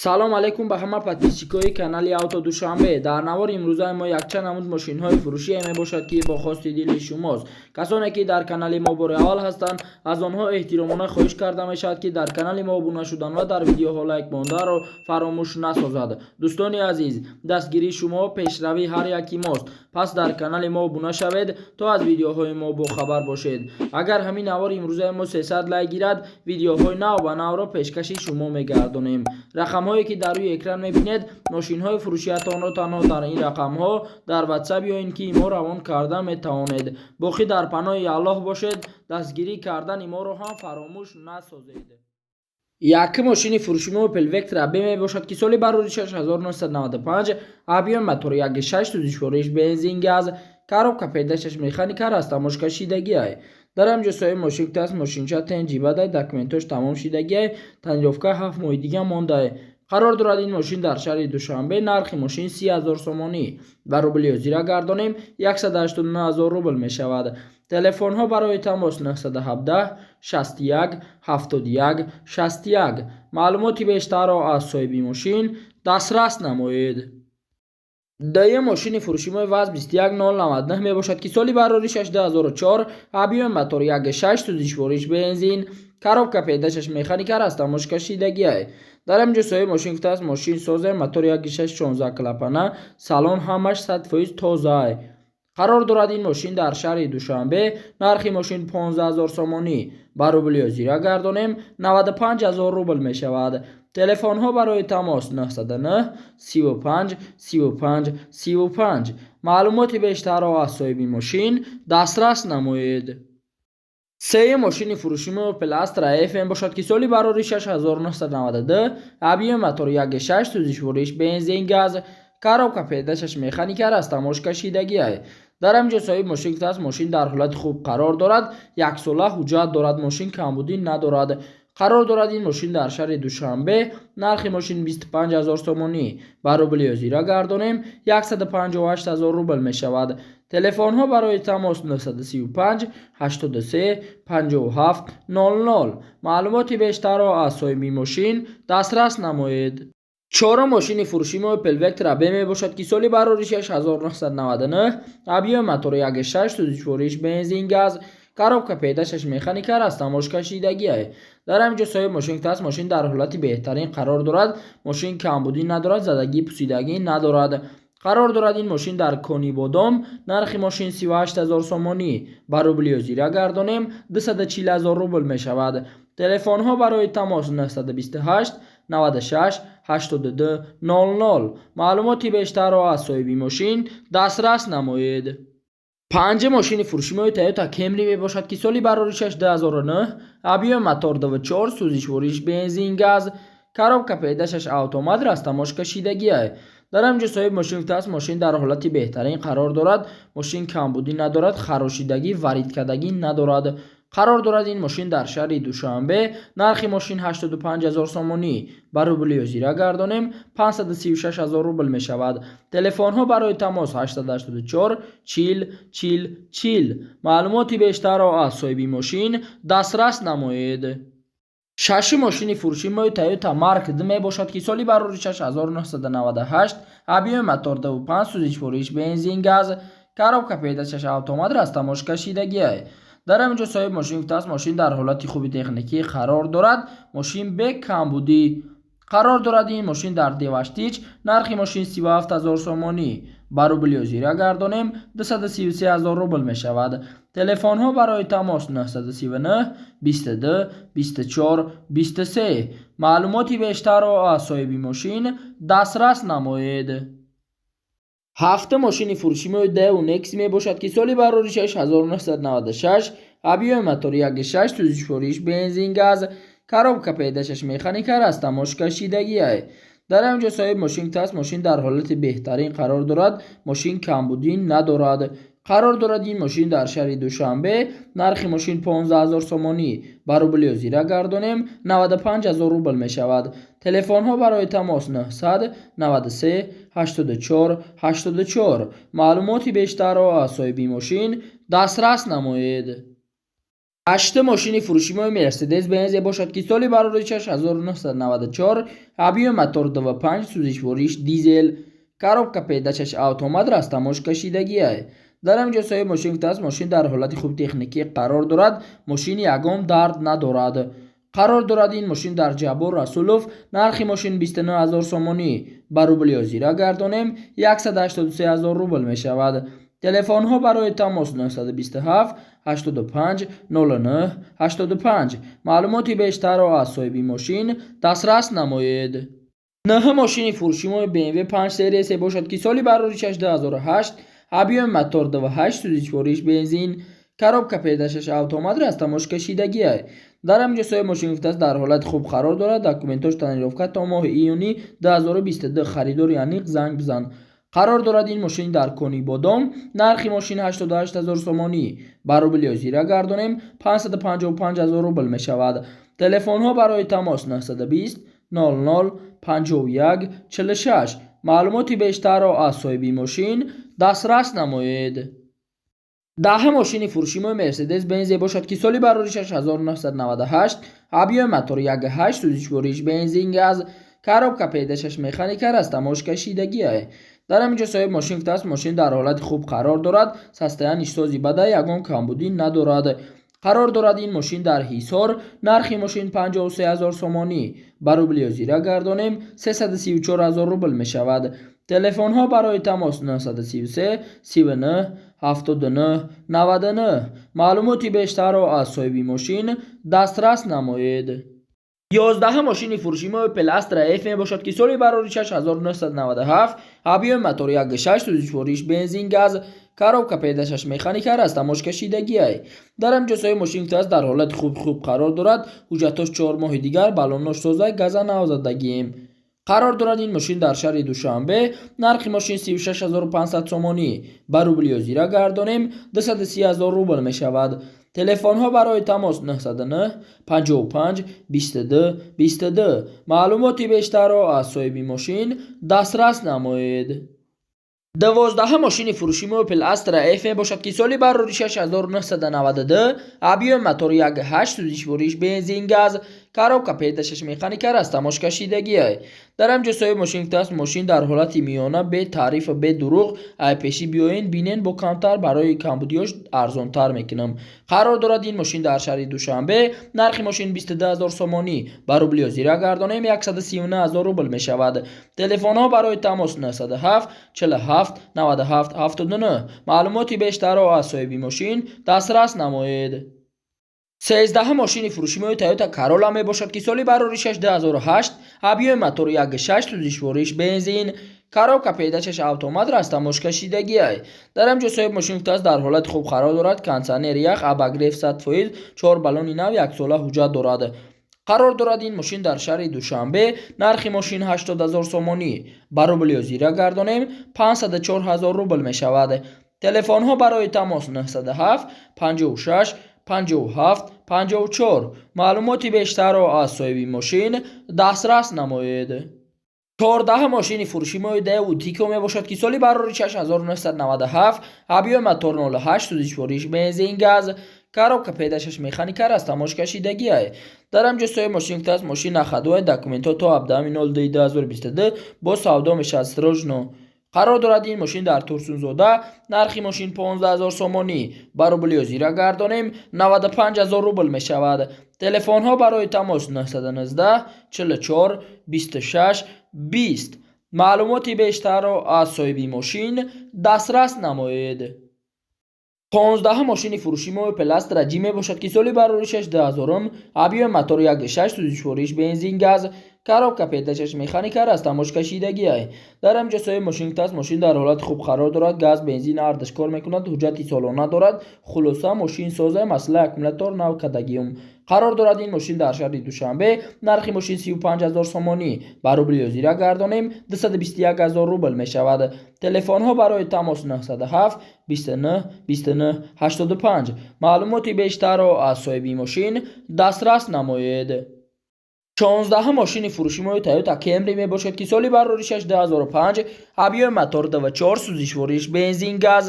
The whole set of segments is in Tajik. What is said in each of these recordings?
Салом алейкум ба ҳама подписчикои канали Авто Душанбе. Дар навори имрӯзаи мо якчанд намуд мошинҳои фурӯшие мебошад, ки бо хости дили шумост. Касоне ки дар канали мо бори аввал ҳастанд, аз онҳо эҳтиромона хоҳиш карда мешавад, ки дар канали мо обуна шудан ва дар видеоҳо лайк монданро фаромӯш насозад. Дӯстони азиз, дастгирии шумо пешравии ҳар яки мост, пас дар канали мо обуна шавед, то аз видеоҳои мо бохабар бошед. Агар ҳамин навори имрӯзаи мо 300 лайк гирад, видеоҳои нав ба навро пешкаши шумо мегардонем. Рақамҳое ки дар рӯи экран мебинед, мошинҳои фурӯшиятонро танҳо дар ин рақамҳо дар Ватсап ё ин ки имо равон карда метавонед. Боқӣ дар паноҳи Аллоҳ бошед, дастгирӣ кардани моро ҳам фаромӯш насозед. Якум мошини фурӯши мо Opel Vectra B мебошад, ки соли бароришаш 1995, объём мотор 1.6, сӯзишвориш бензин, газ, коробка передачаш механика, растаможка шидагиай. Дар ҳамин ҷо соҳиби мошин гуфтааст, мошинча тенҷибадай, документош тамом шидагиай, тонировка 7 моҳи дига мондай. Қарор дорад ин мошин дар шаҳри Душанбе. Нархи мошин 30 000 сомонӣ, ба рубли ҳозира гардонем, 189 000 рубл мешавад. Телефонҳо барои тамос 917 61 71 61. Маълумоти бештарро аз соҳиби мошин дастрас намоед. Дуюм мошини фурӯши мо ВАЗ 21099 мебошад, ки соли бароришаш 2004, объём мотор 1.6, сӯзишвориш бензин, коробка передачаш механика, растаможка шидагиай. Дар ҳамин ҷо соҳиби мошин гуфтааст, мошин созе, мотор 1.6, 16 клапана, салон ҳамаш 100% тозаай. Қарор дорад ин мошин дар шаҳри Душанбе. Нархи мошин 15 000 сомонӣ, ба рубли ҳозира гардонем, 95 000 рубл мешавад. Телефонҳо барои тамос 909 35 35 35. Маълумоти бештарро аз соҳиби мошин дастрас намоед. Сеюм мошини фурӯши мо Opel Astra F мебошад, ки соли бароришаш 1992, объём мотор 1.6, сӯзишвориш бензин, газ, коробка передачаш механика, растаможка шидагиай. Дар ҳамин ҷо соҳиби мошин гуфтааст, мошин дар ҳолати хуб қарор дорад, яксола ҳуҷҷат дорад, мошин камбудӣ надорад. Қарор дорад ин мошин дар шаҳри Душанбе. Нархи мошин 25 000 сомонӣ, ба рубли ҳозира гардонем, 158 000 рубл мешавад. Телефонҳо барои тамос 935 83 57 00. Маълумоти бештарро аз соҳиби мошин дастрас намоед. Чорум мошини фурӯши мо Opel Vectra B мебошад, ки соли бароришаш 1999, объём мотор 1.6, сӯзишвориш бензин, газ, коробка передачаш механика, растаможка шидагиай. Дар ҳамин ҷо соҳиби мошин гуфтааст, мошин дар ҳолати беҳтарин қарор дорад, мошин камбудӣ надорад, задагӣ, пусидагӣ надорад. Қарор дорад ин мошин дар Конибодом. Нархи мошин 38 000 сомонӣ, ба рубли ҳозира гардонем, 240 000 рубл мешавад. Телефонҳо барои тамос 928 96 82 00. Маълумоти бештарро аз соҳиби мошин дастрас намоед. Панҷум мошини фурӯши мо Toyota Camry мебошад, ки соли бароришаш 2009, объём мотор 2.4, сӯзишвориш бензин, газ, коробка передачаш автомат, растаможка шидагиай. Дар ҳамин ҷо соҳиби мошин гуфтааст, мошин дар ҳолати беҳтарин қарор дорад, мошин камбудӣ надорад, харошидагӣ, вариткардагӣ надорад. Қарор дорад ин мошин дар шаҳри Душанбе. Нархи мошин 85 000 сомонӣ, ба рубли ҳозира гардонем, 536 000 рубл мешавад. Телефонҳо барои тамос 884 40 40 40. Маълумоти бештарро аз соҳиби мошин дастрас намоед. Шашум мошини фурӯши мо Toyota Mark II мебошад, ки соли бароришаш 1998, объём мотор 2.5, сӯзишвориш бензин, газ, коробка передачаш автомат, растаможка шидагиай. Дар ҳамин ҷо соҳиби мошин гуфтааст, мошин дар ҳолати хуби техникӣ қарор дорад, мошин бе камбудӣ. Қарор дорад ин мошин дар Деваштич. Нархи мошин 37 000 сомонӣ, ба рубли ҳозира гардонем, 233 000 рубл мешавад. Телефонҳо барои тамос 939 22 24 23. Маълумоти бештарро аз соҳиби мошин дастрас намоед. Ҳафтум мошини фурӯши мо Daewoo Nexia мебошад, ки соли бароришаш 1996, объём мотор 1.6, сӯзишвориш бензин, газ, коробка передачаш механика, растаможка шидагиай. Дар ҳамин ҷо соҳиби мошин гуфтааст, мошин дар ҳолати беҳтарин қарор дорад, мошин камбудӣ надорад. Қарор дорад ин мошин дар шаҳри Душанбе. Нархи мошин 15 000 сомонӣ, ба рубли ҳозира гардонем, 95 000 рубл мешавад. Телефонҳо барои тамос 993 84 84. Маълумоти бештарро аз соҳиби мошин дастрас намоед. Ҳашта мошини фурӯшимои Мерседес Бензе бошад, ки соли бароришаш 1994, объёми мотор 2,5, сӯзишвориш дизел, коробка передачаш автомат, растаможка шидагиай. Дар ҳамин ҷо соҳиби мошин гуфтааст, мошин дар ҳолати хуби техникӣ қарор дорад, мошин ягон дард надорад. Қарор дорад ин мошин дар Ҷаббор Расулов. Нархи мошин 29 000 сомонӣ, ба рубли ҳозира гардонем, 183 000 рубл мешавад. Телефонҳо барои тамос 927 85 09 85. Маълумоти бештарро аз соҳиби мошин дастрас намоед. Нӯҳ мошини фурӯшимои BMW 5 Series бошад, ки соли бароришаш 2008, объёми мотор 2,8, сӯзишвориш бензин, коробка передачаш автомат, растаможка шидагиай. Дар ҳамин ҷо соҳиби мошин гуфтааст, дар ҳолати хуб қарор дорад, документош тонировка то моҳи июни 2022, харидори аниқ занг бизан. Қарор дорад ин мошин дар Конибодом. Нархи мошин 88 000 сомонӣ, ба рубли ҳозира гардонем, 555 000 рубл мешавад. Телефонҳо барои тамос 920 00 51 46. Маълумоти бештарро аз соҳиби мошин дастрас намоед. Даҳа мошини фурӯшимои Мерседес Бензе бошад, ки соли бароришаш 1998, объёми мотор 1,8, сӯзишвориш бензин, газ, коробка передачаш механика, растаможка шидагиай. Дар ҳамин ҷо соҳиби мошин гуфтааст, мошин дар ҳолати хуб қарор дорад, состояниш сози бада, ягон камбудӣ надорад. Қарор дорад ин мошин дар Ҳисор. Нархи мошин 53 000 сомонӣ, ба рубли ҳозира гардонем, 334 000 рубл мешавад. Телефонҳо барои тамос 933 39 79 99. Маълумоти бештарро аз соҳиби мошин дастрас намоед. 11 мошини фурӯшимои Opel Astra F мебошад, ки соли бароришаш 1997, объёми мотор 1,6, сӯзишвориш бензин, газ, коробка передачаш механика, растаможка шидагиай. Дар ҳамин ҷо соҳиби мошин гуфтааст, дар ҳолати хуб қарор дорад, ҳуҷҷатҳош 4 моҳи дигар, балонош тоза, газа навзадагием. Қарор дорад ин мошин дар шаҳри Душанбе. Нархи мошин 36 500 сомонӣ, ба рубли ҳозира гардонем, 230 000 рубл мешавад. Телефонҳо барои тамос 909 55 22 22. Маълумоти бештарро аз соҳиби мошин дастрас намоед. 12 мошини фурӯшимои Opel Astra F мебошад, ки соли бароришаш 1992, объёми мотор 1,8, сӯзишвориш бензин, газ, коробка передачаш механика, растаможка шидагиай. Дар ҳамин ҷо соҳиби мошин гуфтааст, мошин дар ҳолати миёна, бе таъриф, бе дурӯғ, ай пешӣ биёен, бинен, бо камтар барои камбудиёш арзонтар мекунам. Қарор дорад ин мошин дар шаҳри Душанбе. Нархи мошин 22 000 сомонӣ, ба рубли ҳозира гардонем, 139 000 рубл мешавад. Телефонҳо барои тамос 907 47 97 79. Маълумоти бештарро аз соҳиби мошин дастрас намоед. 13 мошини фурӯшимои Toyota Corolla мебошад, ки соли бароришаш 2008, объёми мотор 1,6, сӯзишвориш бензин, коробка передачаш автомат, растаможка шидагиай. Дар ҳамин ҷо соҳиби мошин гуфтааст, дар ҳолати хуб қарор дорад, кондитсионер, ях, обогрев 100%, чор баллони нав, яксола ҳуҷҷат дорад. Қарор дорад ин мошин дар шаҳри Душанбе. Нархи мошин 80 000 сомонӣ, ба рубли ҳозира гардонем, 504 000 рубл мешавад. Телефонҳо барои тамос 907 56 57 54. Маълумоти бештарро аз соҳиби мошин дастрас намоед. 14 мошини фурӯшимои Дэу Тико мебошад, ки соли бароришаш 1997, объёми мотор 0,8, сӯзишвориш бензин, газ, коробка передачаш механика, растаможка шидагиай. Дар ҳамин ҷо соҳиби мошин гуфтааст, мошин на ходовая, документҳо то 17.02.2022, бо савдо мешавад срочно. Қарор дорад ин мошин дар Турсунзода. Нархи мошин 15 000 сомонӣ, ба рубли ҳозира гардонем, 95 000 рубл мешавад. Телефонҳо барои тамос 919 44 26 20. Маълумоти бештарро аз соҳиби мошин дастрас намоед. 15 мошини фурӯшимои Opel Astra J мебошад, ки соли бароришаш 2000, объёми мотор 1,6, сӯзишвориш бензин, газ, коробка передачаш механика, растаможка шидагиай. Дар ҳамин ҷо соҳиби мошин гуфтааст, мошин дар ҳолати хуб қарор дорад, газ, бензин ҳардаш кор мекунад, ҳуҷҷати солона дорад, хулоса, мошин соза, масъалаи аккумулятор нав кардагиум. Қарор дорад ин мошин дар шаҳри Душанбе. Нархи мошин 35 000 сомонӣ, ба рубли ҳозира гардонем, 221 000 рубл мешавад. Телефонҳо барои тамос 907 29 29 85. Маълумоти бештарро аз соҳиби мошин дастрас намоед. 16 мошини фурӯшимои Toyota Camry мебошад, ки соли бароришаш 2005, объёми мотор 2,4, сӯзишвориш бензин, газ,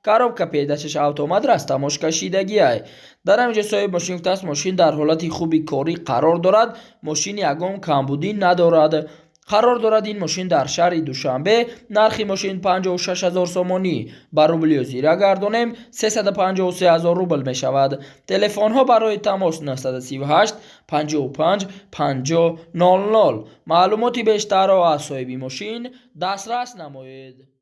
Коробка передачаш автомат, растаможка шидагиай. Дар ҳамин ҷо соҳиби мошин гуфтааст, мошин дар ҳолати хуби корӣ қарор дорад, мошин ягон камбудӣ надорад. Қарор дорад ин мошин дар шаҳри Душанбе. Нархи мошин 56 ҳазор сомонӣ, ба рубли ҳозира гардонем, 353 ҳазор рубл мешавад. Телефонҳо барои тамос: 938 55 50 00. Маълумоти бештарро аз соҳиби мошин дастрас намоед.